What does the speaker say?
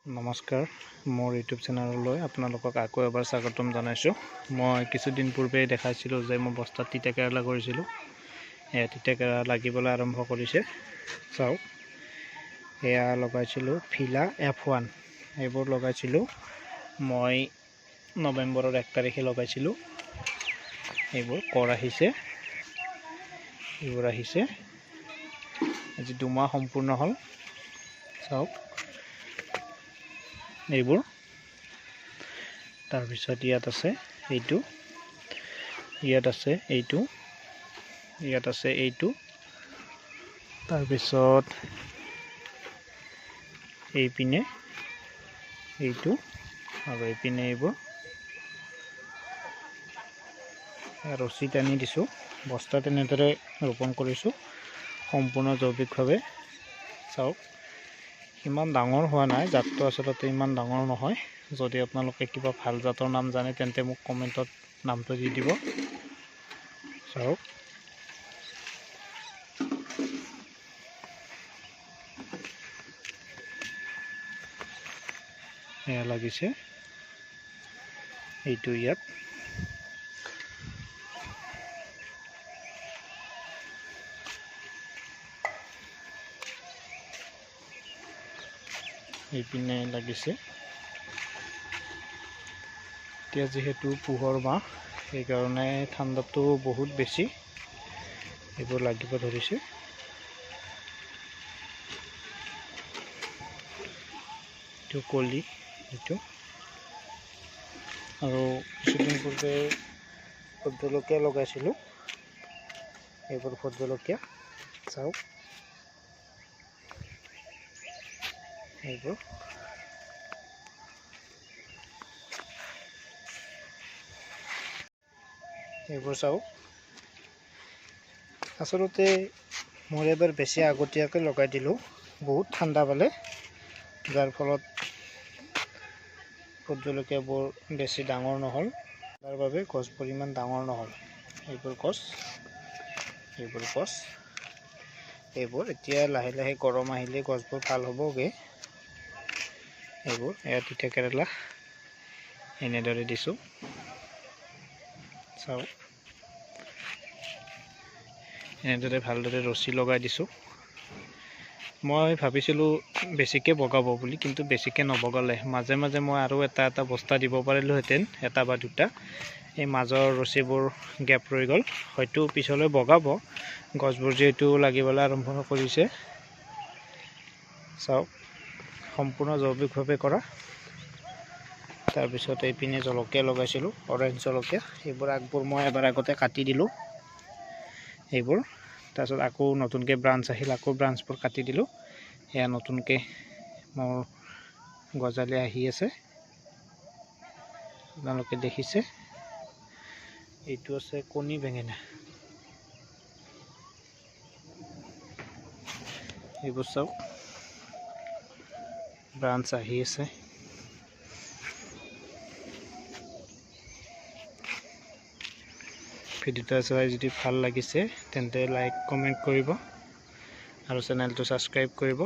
নমস্কাৰ, মোৰ ইউটিউব চেনেললৈ আপোনালোকক আকৌ এবাৰ স্বাগতম জনাইছোঁ। মই কিছুদিন পূৰ্বে দেখাইছিলোঁ যে মই বস্তাত তিতা কেৰেলা কৰিছিলোঁ। এয়া তিতা কেৰেলা লাগিবলৈ আৰম্ভ কৰিছে। চাওক, এয়া লগাইছিলোঁ ফিলা F1, এইবোৰ লগাইছিলোঁ মই নৱেম্বৰৰ 1 তাৰিখে লগাইছিলোঁ। এইবোৰ কৰ আহিছে, এইবোৰ আহিছে। আজি 2 মাহ সম্পূৰ্ণ হ'ল। চাওক এইবোৰ। তাৰপিছত ইয়াত আছে এইটো, ইয়াত আছে এইটো, ইয়াত আছে এইটো। তাৰপিছত এইপিনে এইটো আৰু এইপিনে এইবোৰ। ৰছী টানি দিছোঁ, বস্তাত এনেদৰে ৰোপণ কৰিছোঁ সম্পূৰ্ণ জৈৱিকভাৱে। চাওক, ইমান ডাঙৰ হোৱা নাই, জাতটো আচলতে ইমান ডাঙৰ নহয়। যদি আপোনালোকে কিবা ভাল জাতৰ নাম জানে তেন্তে মোক কমেণ্টত নামটো দি দিব। চাওক, এয়া লাগিছে এইটো ইয়াত। এইপিনে লাগিছে। এতিয়া যিহেতু পুহৰ মাহ, সেইকাৰণে ঠাণ্ডাটো বহুত বেছি, এইবোৰ লাগিব ধৰিছে। এইটো কলি, এইটো। আৰু কিছুদিন পূৰ্বে ভোট জলকীয়া লগাইছিলোঁ, এইবোৰ ভোট জলকীয়া। চাওক এইবোৰ। এইবোৰ চাওক। আচলতে মোৰ এবাৰ বেছি আগতীয়াকৈ লগাই দিলোঁ, বহুত ঠাণ্ডা পালে, যাৰ ফলত ভোট জলকীয়াবোৰ বেছি ডাঙৰ নহ'ল। তাৰ বাবে গছবোৰ ইমান ডাঙৰ নহ'ল। এইবোৰ গছ, এইবোৰ গছ, এইবোৰ এতিয়া লাহে লাহে গৰম আহিলে গছবোৰ ভাল হ'বগৈ। এইবোৰ এয়া তিতা কেৰেলা এনেদৰে দিছোঁ। চাওক, এনেদৰে ভালদৰে ৰছী লগাই দিছোঁ। মই ভাবিছিলোঁ বেছিকৈ বগাব বুলি, কিন্তু বেছিকৈ নবগালে। মাজে মাজে মই আৰু এটা এটা বস্তা দিব পাৰিলোহেঁতেন, এটা বা দুটা। এই মাজৰ ৰছীবোৰ গেপ ৰৈ গ'ল, হয়তো পিছলৈ বগাব। গছবোৰ যিহেতু লাগিবলৈ আৰম্ভ কৰিছে। চাওক, সম্পূৰ্ণ জৈৱিকভাৱে কৰা। তাৰপিছত এইপিনে জলকীয়া লগাইছিলোঁ, অৰেঞ্জ জলকীয়া। এইবোৰ আগবোৰ মই এবাৰ আগতে কাটি দিলোঁ এইবোৰ। তাৰপিছত আকৌ নতুনকৈ ব্ৰাঞ্চ আহিল, আকৌ ব্ৰাঞ্চবোৰ কাটি দিলোঁ। এয়া নতুনকৈ মোৰ গজালি আহি আছে, আপোনালোকে দেখিছে। এইটো আছে কণী বেঙেনা। এইবোৰ চাওক, ব্ৰাঞ্চ আহি আছে। ভিডিঅ'টো চাই যদি ভাল লাগিছে তেন্তে লাইক কমেণ্ট কৰিব আৰু চেনেলটো ছাবস্ক্ৰাইব কৰিব।